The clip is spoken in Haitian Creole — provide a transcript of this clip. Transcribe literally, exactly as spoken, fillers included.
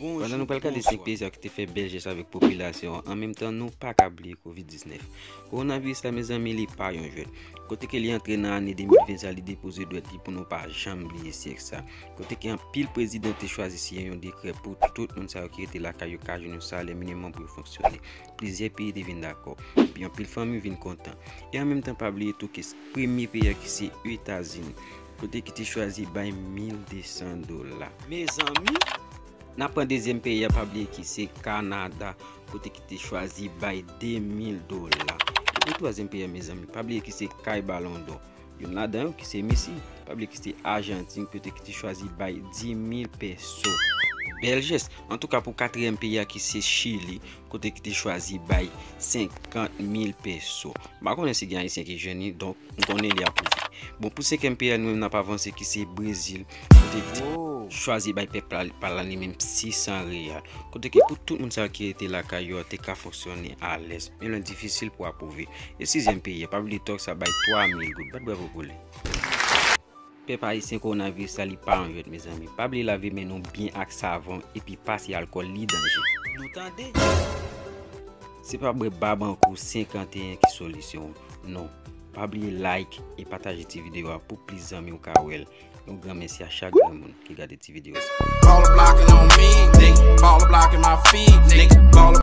Pandan nou pral gade senk peyi sa yo ki te fè bèl jès avèk popilasyon an, an menm tan, nou pa ka bliye kovid diznèf. Kowonaviris la, mezanmi, li pa yon jwèt. Kote ke li antre nan ane de mil ven sa, li depoze dwèt li pou nou pa janm bliye syèk sa. Kote ke anpil prezidan te chwazi siyen yon dekrè pou tout moun sa yo ki rete lakay yo ka jwenn yon salè minimòm pou yo fonksyone. Plizyè peyi te vin dakò. Epi anpil fanmi vin kontan. E an menm tan, pa bliye tou ke s-, premye peyi a ki se Etazini, kote ki te chwazi bay mil de san dola. Mezanmi, n ap pran dezyèm peyi a, pa bliye ki se Kanada, kote ki te chwazi bay de mil dola. Epi twazyèm peyi a, mezanmi, pa bliye ki se kay Balondò. Youn ladan yo ki se Messi, pa bliye ki se Ajantin, kote ki te chwazi bay di mil peso. Bèl jès. Antouka, pou katriyèm peyi a ki se Chili, kote ki te chwazi bay senkant mil peso. M pa konnen si gen Ayisyen ki jwenn li, donk m konnen li apwouve. Bon, pou senkyèm peyi a, nou menm n ap avanse ki se Brezil, kote ki te chwazi bay pèp la, pa la li menm sis san reyal. Kote ki pou tout moun sa yo ki rete lakay yo te ka fonksyone alèz. Men l difisil pou apwouve. E sizyèm peyi a, pa bliye tòg sa bay twa mil goud. Bat bravo pou li. Pèp ayisyen, kowonaviris la, li pa yon jwèt, mezanmi. Pa bliye lave men nou byen ak savon epi pase alkòl, li danje. Nou tande? Se pa bwè bab ankou senkanteyen ki solisyon w. Non. Pa bliye like e pataje ti videyo a pou plis zanmi w ka wè l. Yon gran mèsi a chak granmoun ki gade ti videyo sa. Call the block and on me, nigga. Call the block in my feet, nigga. Call the